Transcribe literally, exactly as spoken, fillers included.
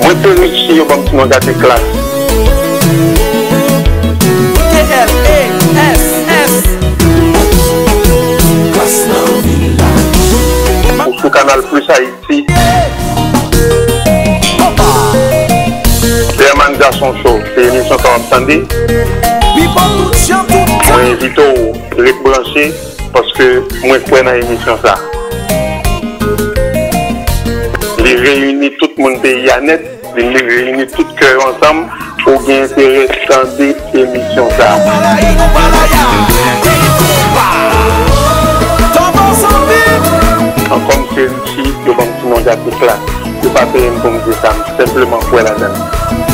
Mwen te richi, yo ban m ti non gate klas. K L A S S. Ou sou Kanal Plus Ayiti. Berman Gason Show, se emisyon sa w ap tande. Mwen envite w ret branche paske mwen kwè nan emisyon sa. Li reyini tout moun peyi a nèt, li reyini tout kè yo ansanm pou gen enterè tande emisyon sa. Ankò m se Richie, yo ban m ti non gate klas. Yo pa peye m pou m di sa, m senpleman kwè ladan l.